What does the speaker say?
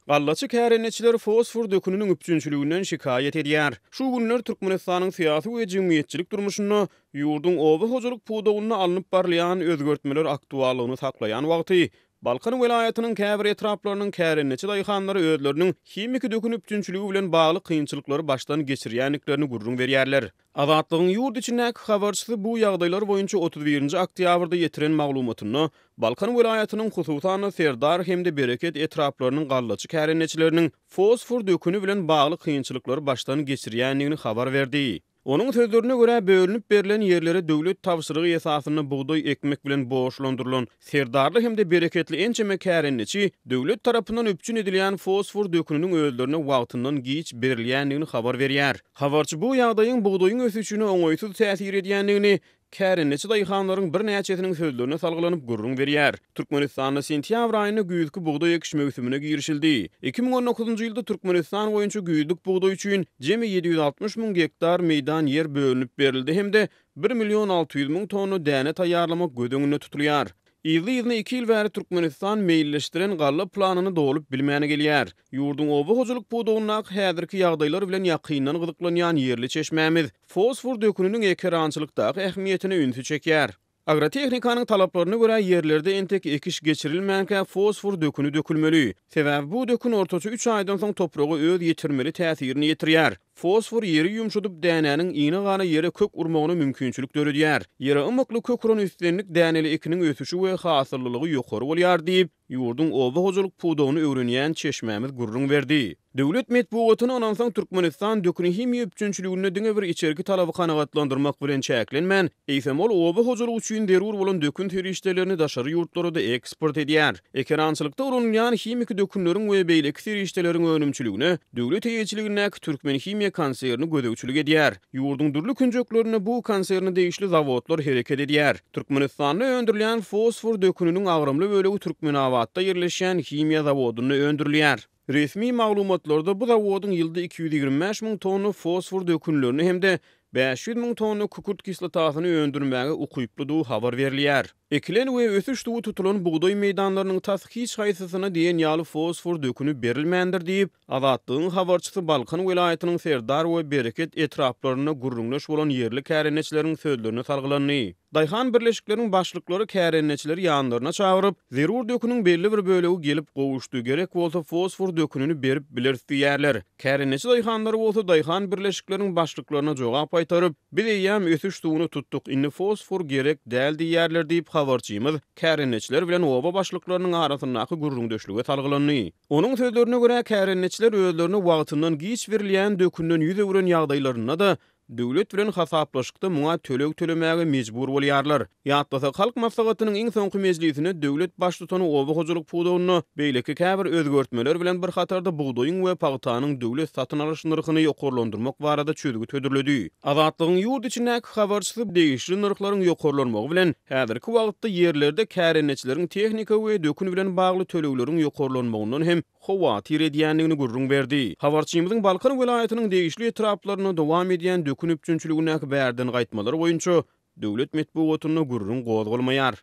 Gallaçy kärendeçiler fosfor döküniniň üpjünçiliginden şikaýat edýär. Şu günler Türkmenistanyň syýasy we jemgyýetçilik durmuşynda ýurduň oba hojalyk pudagynda alnyp barylýan özgertmeler aktuallygyny saklaýan wagty, Balkan welaýatynyň käbir etraplarynyň kärendeçi daýhanlary özleriniň himiki dökün üpjünçiligi bilen bagly kynçylyklary başdan geçirýändiklerini gürrüň berýärler. Azatlygyň ýurt içindäki habarçysy bu ýagdaýlar boýunça 31-nji oktýabrda ýetiren maglumatynda, Balkan welaýatynyň, hususan-da, Serdar hem-de Bereket etraplarynyň gallaçy kärendeçileriniň fosfor döküni bilen bagly kynçylyklary başdan geçirýändigini habar berdi. Onuň sözlerine görä, bölünip berlen ýerlere döwlet tabşyrygy esasynda bugdaý ekmek bilen borçlandyrylan Serdarly hem-de Bereketli ençeme kärendeçi döwlet tarapyndan üpjün edilýän fosfor döküniniň özlerine wagtyndan giç berilýändigini habar berýär. Habarçy bu ýagdaýyň bugdaýyň ösüşine oňaýsyz täsir edýändigini kärendeçi daýhanlaryň birnäçesiniň sözlerine salgylanyp gürrüň berýär. Türkmenistanda sentýabr aýynda güýzki bugdaý ekiş möwsümine girişildi. 2019-njy ýylda Türkmenistan boýunça güýzlük bugdaý üçin jemi 760 müň gektar meýdan ýer bölünip berildi hem-de bir million 600 müň tonna däne taýýarlamak göz öňünde tutulýar. Yzly-yzyna iki ýyl bäri Türkmenistan meýilleşdiren galla planyny dolup bilmän gelýär. Ýurduň oba hojalyk pudagyndaky häzirki ýagdaýlar bilen ýakyndan gyzyklanýan ýerli çeşmämiz fosfor döküniniň ekerançylykdaky ähmiýetine ünsi çekýär. Agrotehnikanyň talaplaryna görä, ýerlerde entek ekiş geçirilmänkä fosfor döküni dökülmeli. Sebäbi bu dökün ortaça üç aýdan soň topraga öz ýetirmeli täsirini ýetirýär. Fosfor ýeri ýumşadyp, dänäniň ine-gana ýere kök urmagyna mümkinçilik döredýär. Ýere ymykly kök uran islendik däneli ekiniň ösüşi we hasyllylygy ýokary bolýar diýip, ýurduň oba hojalyk pudagyny öwrenýän çeşmämiz gürrüň berdi. Döwlet metbugatyna ynansaň, Türkmenistan dökün-himiýa üpjünçiliginde diňe bir içerki talaby kanagatlandyrmak bilen çäklenmän, eýsem ol oba hojalygy üçin zerur bolan dökün serişdelerini daşary ýurtlara-da eksport edýär. Ekerançylykda ulanylýan himiki dökünleriň we beýleki serişdeleriň önümçiligine döwlet eýeçiligindäki Türkmenhimiýa konserni gözegçilik edýär. Ýurduň dürli künjeklerinde bu konserne degişli zawodlar hereket edýär. Türkmenistanda öndürilýän fosfor döküniniň agramly bölegi Türkmenabatda ýerleşýän himiýa zawodynda öndürilýär. Resmi maglumatlarda bu zawodyň ýylda 225 müň tonna fosfor dökünlerini hem-de 500 müň tonna kükürt kislotasyny öndürmäge ukyplydygy habar berilýär. Ekilen we ösüş suwy tutulan bugdaý meýdanlarynyň tas hiç haýsysyna diýen ýaly fosfor döküni berilmändir diýip, Azatlygyň habarçysy Balkan welaýatynyň Serdar we Bereket etraplarynda gürrüňdeş bolan ýerli kärendeçileriň sözlerine salgylandy. Daýhan birleşikleriň başlyklary kärendeçileri ýanlaryna çagyryp, zerur döküniň belli bir bölegi gelip gowuşdy, gerek bolsa fosfor dökünini berip bileris diýýärler. Kärendeçi daýhanlar bolsa daýhan birleşikleriň başlyklaryna jogap gaýtaryp, biz eýýäm ösüş suwuny tutduk, indi fosfor gerek däl diýýärler diýip, habarçymyz kärendeçiler bilen oba başlyklarynyň arasyndaky gürrüňdeşlige salgylandy. Onuň sözlerine görä, kärendeçiler özlerine wagtyndan giç berilýän dökünden ýüz öwren ýagdaýlarynda-da, döwlet bilen hasaplaşykda muňa töleg tölemäge mejbur bolýarlar. Ýatlasak, Halk Maslahatynyň iň soňky mejlisinde döwlet Baştutany oba hojalyk pudagynda beýleki käbir özgertmeler bilen bir hatarda bugdaýyň we pagtanyň döwlet satyn alyş nyrhyny ýokarlandyrmak barada çözgüt hödürledi. Azatlygyň ýurt içindäki habarçysy degişli nyrhlaryň ýokarlanmagy bilen, häzirki wagtda ýerlerde kärendeçileriň tehnika we dökün bilen bagly tölegleriň ýokarlanmagyndan hem howatyr edýändigini gürrüň berdi. Habarçymyzyň Balkan welaýatynyň degişli etraplarynda dowam edýän dökün üpjünçiligindäki bärden gaýtmalar boýunça döwlet metbugatynda gürrüň gozgalmaýar.